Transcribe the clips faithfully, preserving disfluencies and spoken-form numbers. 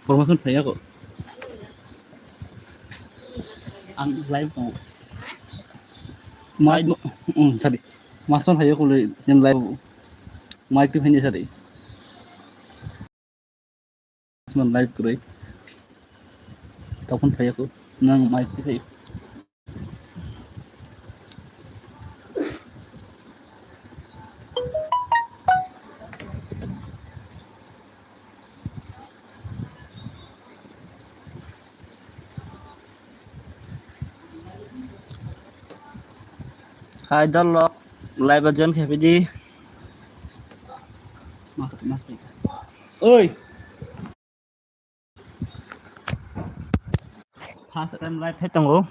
Promotion phai ako. Ang live tongo. Mic, um, sorry. Master phai ako le, yen live. Mic twi phai ni sorry. Master live kwrwi. Tokon phai ako. Nang mic twi phai. Hai, dol rok, live o join khe pidi. Mas, mas, oi. First time live hai tongo.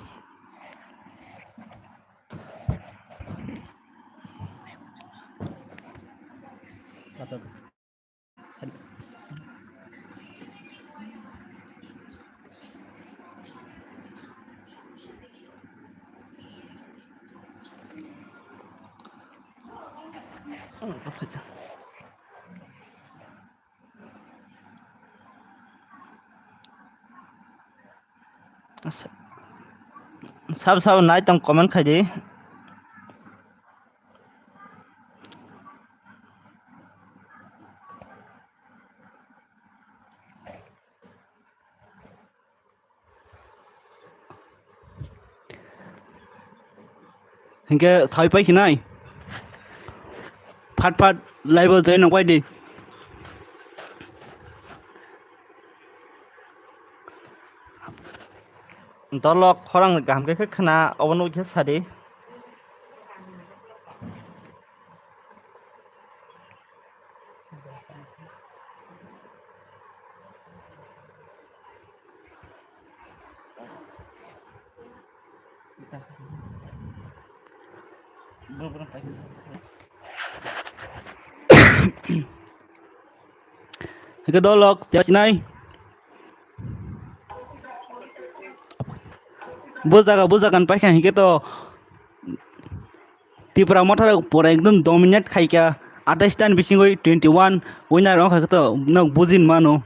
Sab sab nai tong comment khai di. Hinkhe sawi pai khinai. Phat phat live o join rok pai di. Dolok khorang kaham khe khna obono khe sadi. Hingke dolok chinai. Bo jaga, bo jaga ni paikha hingke to Tipra Motha rok pura ekdom dominate khaikha, atais ta ni bisingo twenty one winner wngkha khe to nog bujin mano.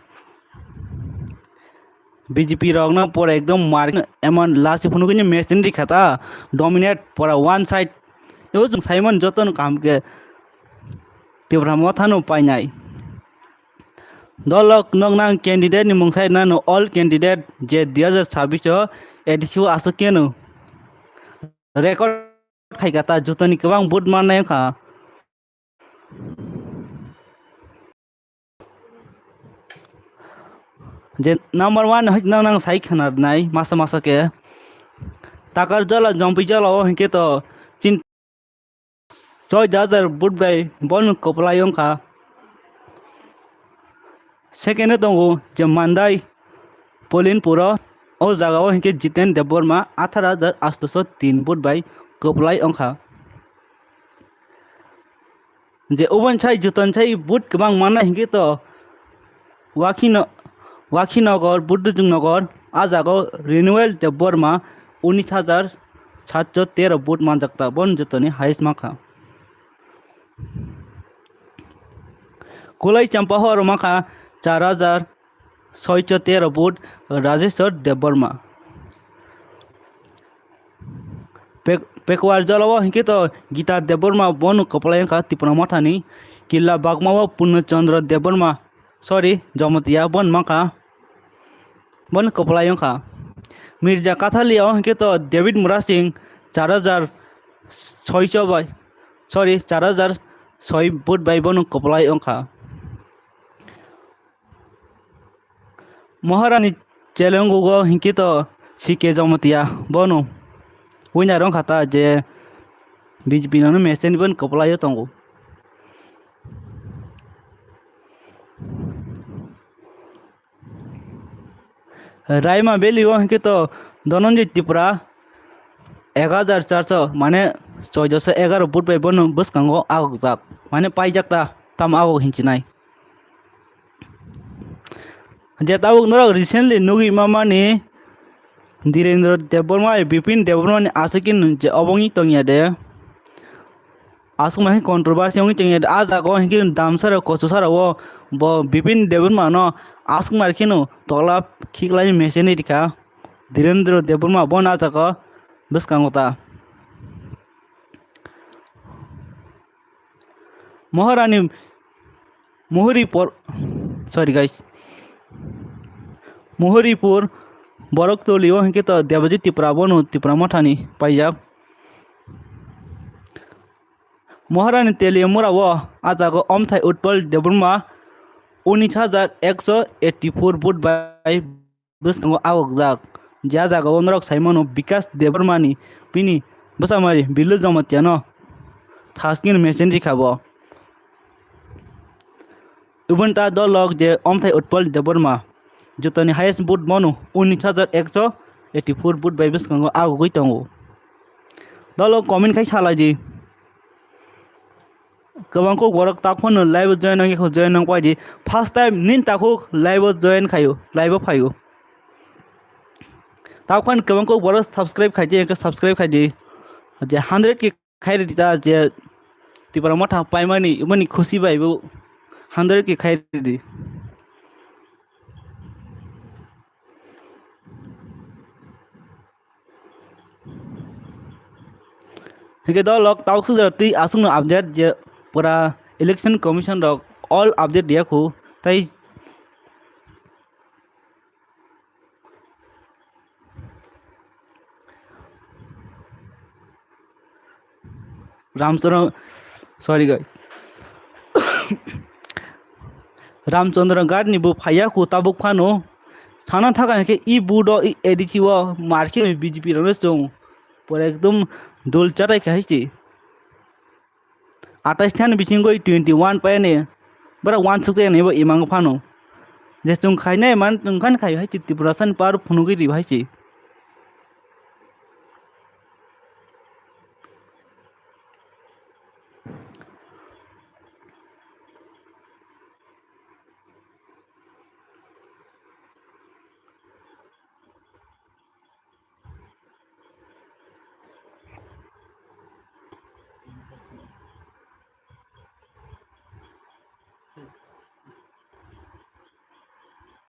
B J P rok no pura ekdom mar emon last phunugwi ni match ni rikha ta dominate pura one side. Ebo chwng saimon joto no kaham khe Tipra Motha no painai. Dolok nog nang candidate ni mung sai nano all candidate je dui hajar chabbish o A D C o aswk keno record khaikha ta jotoni kwbang vote mannai wngkha. Je number one hai nang nang sai khna nai masa masa khe Takarjala Jompuijala o hinkhe to chin choi hajar vote bai bono kwplai wngkha. Second o tongo je Mandai Polinpuro, o jaga o hinkhe Jiten Debbarma atharo hajar atso tin vote bai kwplai wngkha. Je oboni sai joton sai vote kwbang mannai hinkhe to Wakhino-, Wakhinagar, Buddhajong Nagar, a jaga o Renewal Debbarma unis hajar satso tero vote manjak ta, bono jotoni highest mankha. Kulai Champahor mankha char hajar soicho tero vote Rajeshwar Debbarma. Pek-, Pekuar Jala o hinkhe to Gita Debbarma bono kwplai wngkha Tipra Mothani, Killa Bagma o Purno Chandra Debbarma, sorry, Jamatia bono mankha. Bono kwplai wngkha. Mirza Kathalia o hinkhe to David Murasing char hajar soicho bai, sorry, char hajar soi vote bai bono kwplai wngkha. Maharani Chelenguk o hinkhe to C K Jamatia bono winner wngkha ta je B J P no mesen bono kwplai o tongo. Raima Valley o hinkhe to Dhananjay Tripura ek hajar charso mane choidoso egaro vote bai bono bwskango agokjak mane paijak ta tamo agok hinchinai. Je tabuk norok recently nugwi mamani Dhirendra Debbarma bai Bipin Debbarma ni aswk khe je obo wngwi tongya de. aswk ma khe controversy wngwi tongya. A jaga o hinkhe damsarok kochosarok o bo Bipin Debbarma no aswk ma kheno tola khiklai machine rikha Dhirendra Debbarma, bono a jaga o bwskango ta. Maharani Muhuri por, sorry guys, Muhuripur Borok Toli o hinkhe to Debajit Tripura, bono Tipra Mothani paijak. Maharani Teliamura o a jaga o Omthai Utpal Debbarma unis hajar ekso eighty four vote bai bwskango agokjak, je a jaga o norok sai mano Bikas Debbarmani bini bwsamari Bilu Jamatia no thaskin machine rikha bo. Ubun ta dolok je Omthai Utpal Debbarma jotoni highest vote bono unis hajar ekso eighty four vote bai bwskango agogwi tongo. Dolok comment khai salai di. Kwbang kok borok takhwno live o join wngya kho, join wng pai di. First time nini takhuk live o join khaio, live o phaio. Takhwno kwbang kok borok subscribe khai di, subscribe khai di. Je hundred K khai ridi ta, je Tipra Motha paimani, imani khusi bai bo hundred K khai ridi. Hingke dolok tauk sujak twi aswkno update je pura election commission rok all update riya khu tei Ramchandra, sorry guys. Ramchandra Ghat ni bo phaiya khu tabuk phano sana thaka hingke i budo i A D C o markhe B J P rokno chwng pore ekdom dol chatai kha hai se. Atais thani bisingo twenty one paine bara one six ni bo imang phano. Je chwng khainai man chwng khan khai hai Tripura san par phunugwi ri hai se.